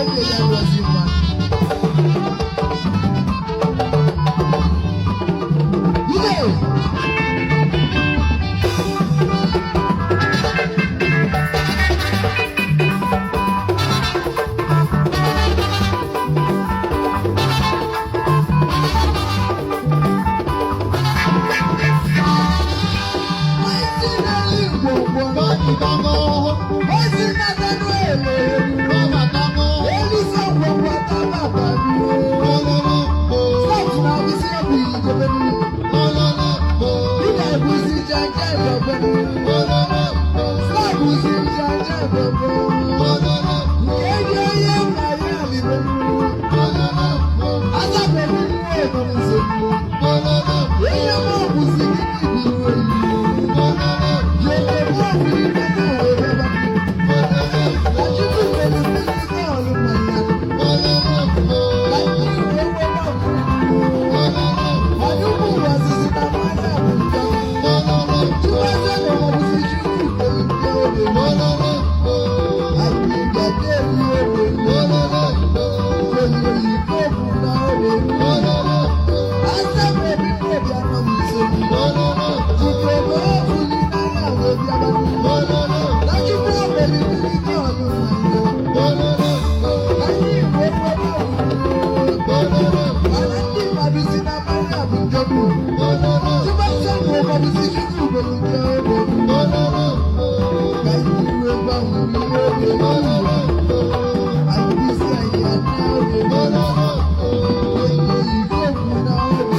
Nke ya gozi mma. Ide! Ezi n'elu Igbo gboo. Ezi na-atanụ elu elu. Elisa ngwongwo taba babi. South na abisi obi ijebe nnu. Ị na-ebuzi jaja ìbọ̀bọ̀. Sabuzi jaja ìbọ̀bọ̀. Nke dị onye mma ya alịbe nnu. Asabebi nnu ebonyi nnu. Ihe ma ọ bụzi gịnị bụ iwe iwu. Yeye bụ ọbụrụ ibe na wee bịaba nnu. Na Chukwu mere mmiri bọọlụ mmanya. Ka mmiri wee wee ọbụrụ iwu. Mana ụmụ ụwa sisi na mmanya bụ njọ. Chukwu na ọbụzi Chukwu mere nke oge. Anyị ga-eri oge. Olili kopu na oge. Asa obi obi anọ m nso. Chukwu ebe ọbụli n'anya wee bịaba. Na Chukwu mere mmiri bọọlụ mmanya. Anyị wee wee ọbụrụ. Mana ndị mmadụ si na mmanya bụ njọ bụ. Chukwu na ọbụzi Chukwu mere nke oge. Ka anyị wee gbanwee oge. Anyị bisi anyị ana oge. Onye iko na oge.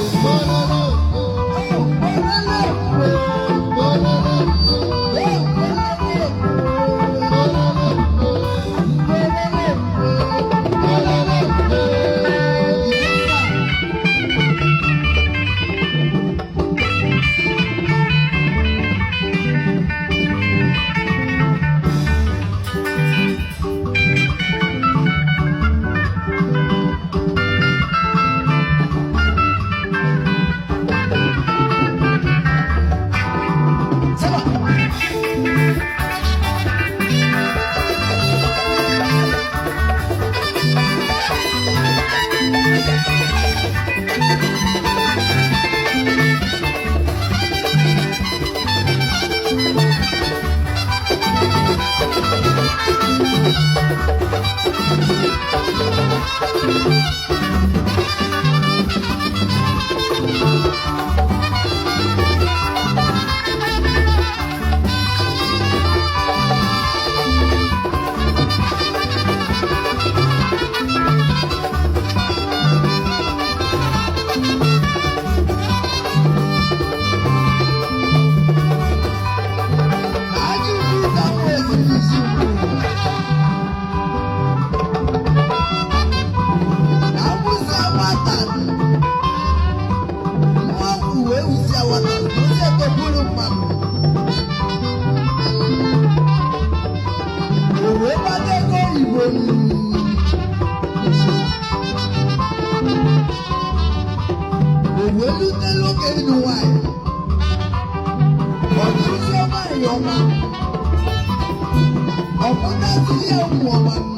Ọ̀pọ̀tàsí yẹ wù ọ̀ma nù.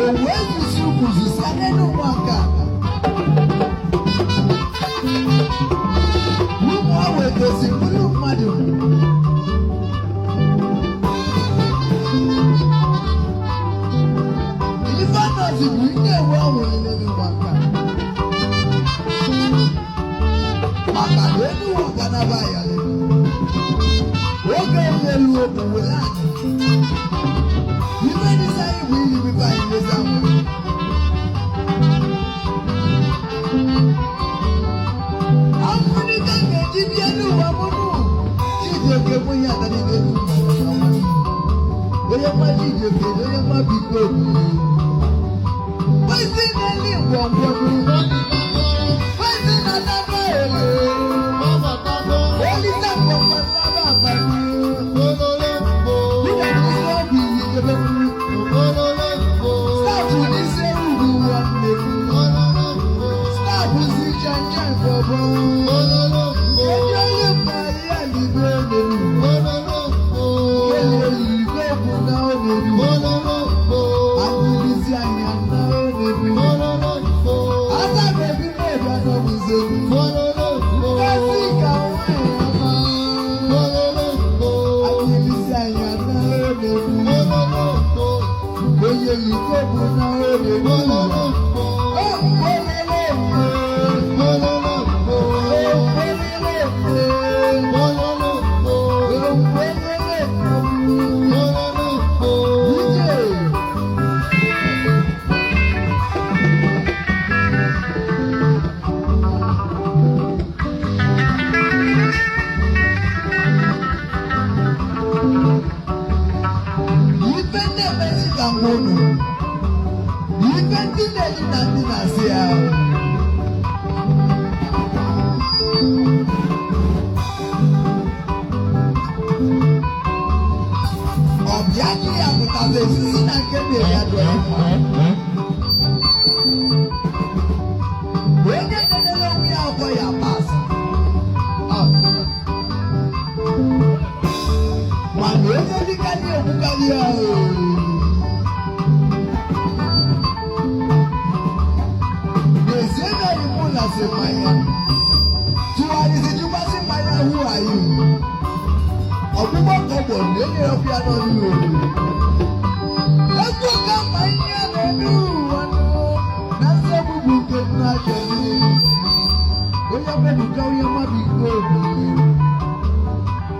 Òwú ezuzi ukwuzusi anenu ụmụaka. Ụmụ awa egosi mkpụrụ mmadụ. Ife anọzi bụ ndị ewu ọhụrụ n'elu ụmụaka. Maka na elu ụwa ganaba ya lelu. Oge elu okwu were anyị. Ife dịsa anyị bụ iyi bife anyị lezi anwụ. Afụnika ga-eji bịa n'ụwa mụnụ. Chijioke mụ ya adadị n'elu ụwa. Onye nwa Chijioke na onye nwa biko obi. Kwesị n'elu ngwongwo m. Kwesị na taba elu. Elisa ngwongwo taba abalị. Dịka n'isi obi yi ebe m. Staff n'isi ewu nwanne m. Staff si janja bọbọ. Eji onye mma ya ligbo elu. Kele. karịa. N'ezie na iwu na sị mmanya tụgharịzi jụkwasị mmanya hụ anyị ọgbụgbọ kọgbọ na-enyere ọkụ ya n'ọnụ. Egwu ka mmanya na-eme ụwa na nsogbu bụ nke nna chọrọ onye mmebuka onye mmadụ ike obi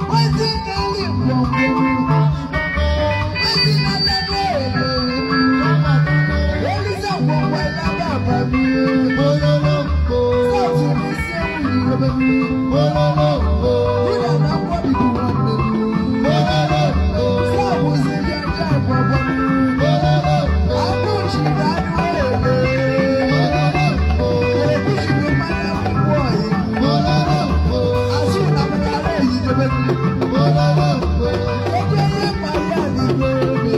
nwezi na-eli mgbọmgbọm nwezi na-adebe ele elisa ngwongwo ilaba abami sọọtụ n'isi ewu yiri ebe Buda na nkwabi bụ nwanne sọọbụ si ndị aja agwagwa akpụchi na anụ ele ekwuchiri mmanya akwụkwọ ọyị azụ na mmara eyidebe ebe ihe mmanya n'igwe obi.